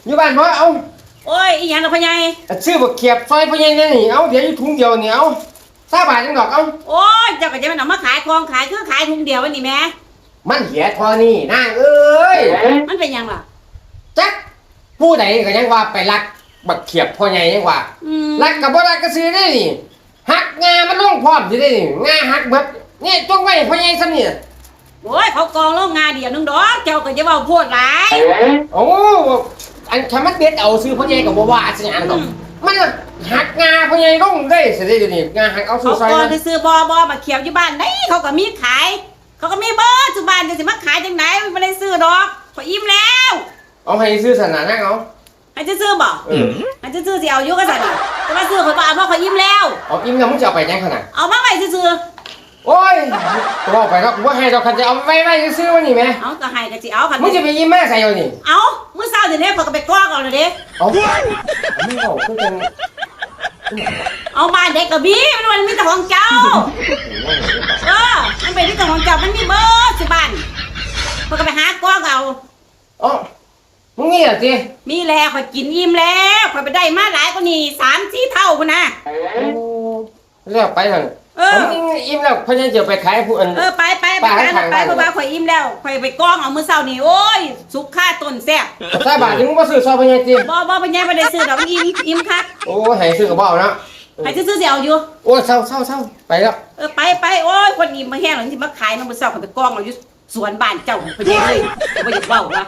ຢູ່ບ້ານບໍ່? ເອົ້າ ໂອ້ຍ ອີ່ຫຍັງລະພໍ່ໃຫຍ່? ຊື້ບັກຂຽບຊ່ອຍພໍ່ໃຫຍ່ແດ່ນີ້. ເອົ້າ ເຫຼືອຢູ່ຖົງດຽວນີ້. ເອົ້າ ຊາວບາດໜຶ່ງດອກ. ເອົ້າ ໂອ້ຍ ເຈົ້າກໍຈະແມ່ນເອົາມາຂາຍກ່ອງຂາຍ ຄືຂາຍຖົງດຽວອັນນີ້ແໝ່. ມັນເຫຼືອທໍ່ນີ້ນາງເອີຍ. ມັນເປັນຫຍັງລະ? ຈັກ ຜູ້ໃດກໍຍັງວ່າໄປລັກບັກຂຽບພໍ່ໃຫຍ່ຍັງວ່າ. ອືມ ລັກກໍບໍ່ລັກກະຊື່ເດ້ນີ້. ຫັກງ່າມັນລົງພ້ອມຊິເດ້ນີ້. ງ່າຫັກເບິດນີ້ ຈົ່ງໄວ້ໃຫ້ພໍ່ໃຫຍ່ຊ່ຳນີ້. ໂອ້ຍ ເຂົາກອງລົງງ່າດຽວໜຶ່ງດອກ ເຈົ້າກໍຢ່າເວົ້າໂພດຫຼາຍ. ໂອ້ ອັນຄັນມັນເດັດເອົາຊື່ ພໍ່ໃຫຍ່ກໍບໍ່ວ່າຊິຫຍັງດອກ. ອືມ ມັນຫັກງ່າພໍ່ໃຫຍ່ລົງເດ້ຊິເດ້. ດຽວນີ້ງ່າຫັກເອົາຊື່ ເຂົາກອງຊື່ໆ ບໍ່ ບໍ່ ບັກຂຽບຢູ່ບ້ານໃດ ເຂົາກໍມີຂາຍ ເຂົາກໍມີເບິດສູ່ບ້ານ ຈະຊິມາຂາຍຈັ່ງໃດ? ມັນບໍ່ໄດ້ຊື້ດອກ ຂ້ອຍອີ່ມແລ້ວ. ເອົາໃຫ້ຊື່ຊັ້ນນະນາງ. ເອົາ ໃຫ້ຊື່ໆບໍ? ເອີ ໃຫ້ຊື່ໆຊິເອົາຢູ່ກະຊັ້ນ. ແຕ່ວ່າຊື້ຂ້ອຍບໍ່ເອົາ ເພາະຂ້ອຍອີ່ມແລ້ວ. ເອົາອີ່ມແລ້ວ ມຶງຈະເອົາໄປຫຍັງຂະໜາດ? ເອົາມາໄວ້ຊື່ໆ. ໂອ້ຍ ເວົ້າໄປເນາະ ກູບໍ່ໃຫ້ດອກ. ຄັນຈະເອົາໄວ້ ໄວ້ຊື່ໆນີ້ແໝ່. ເອົາ ກໍໃຫ້ກໍຊິເອົາ. ຄັນ ມຶງຈະໄປອີ່ມມາໃສເອົານີ້? ເອົາ ມື້ເຊົ້ານີ້ແຫຼະ ຂ້ອຍກໍໄປກອງເອົາແລ້ວເດ້. ເອົາ ມຶງເວົ້າຄືຈັ່ງ ເອົາ ບ້ານໃດກໍມີ ມັນ ມັນມີແຕ່ຂອງເຈົ້າ. ເອີ ມັນເປັນມີແຕ່ຂອງເຈົ້າ ມັນມີເບິດສູ່ບ້ານ ຂ້ອຍກໍໄປຫາກອງເອົາ. ເອົ້າ ມຶງມີແລ້ວຕິ? ມີແລ້ວ ຂ້ອຍກິນອີ່ມແລ້ວ ຂ້ອຍໄປໄດ້ມາຫຼາຍກວ່ານີ້ ສາມສີ່ເທົ່າພຸ້ນນະ. ໂອ້ ແລ້ວໄປຫັ້ນ. ເອີ ເອົາ ອີ່ມແລ້ວ ພໍ່ໃຫຍ່ຈະໄປຂາຍຜູ້ອັນ. ເອີ ໄປ ໄປ ໄປ ໄປ ໄປ ເພາະວ່າຂ້ອຍອີ່ມແລ້ວ ຂ້ອຍໄປກອງເອົາມື້ເຊົ້ານີ້. ໂອ້ຍ ສຸກຄາຕົ້ນແຊບ. ຊາວບາດທີ່ມຶງບໍ່ຊື້ຊອຍພໍ່ໃຫຍ່ຕິ? ບໍ່ ບໍ່ ພໍ່ໃຫຍ່ບໍ່ໄດ້ຊື້ດອກ ອີ່ມ ອີ່ມຄັກ. ໂອ້ ໃຫ້ຊື້ກໍບໍ່ເອົາເນາະ. ໃຫ້ຊື່ໆຊິເອົາຢູ່. ໂອ້ຍ ເຊົາໆໆ ໄປແລ້ວ. ເອີ ໄປ ໄປ. ໂອ້ຍ ຄົນອີ່ມບໍ່ແຮງ ຊິມາຂາຍນຳມື້ເຊົ້າ ຂ້ອຍໄປກອງເອົາຢູ່ ສວນບ້ານເຈົ້າ ເພິ່ນເຮັດເລີຍ ບໍ່ຢາກເວົ້າວ່າ.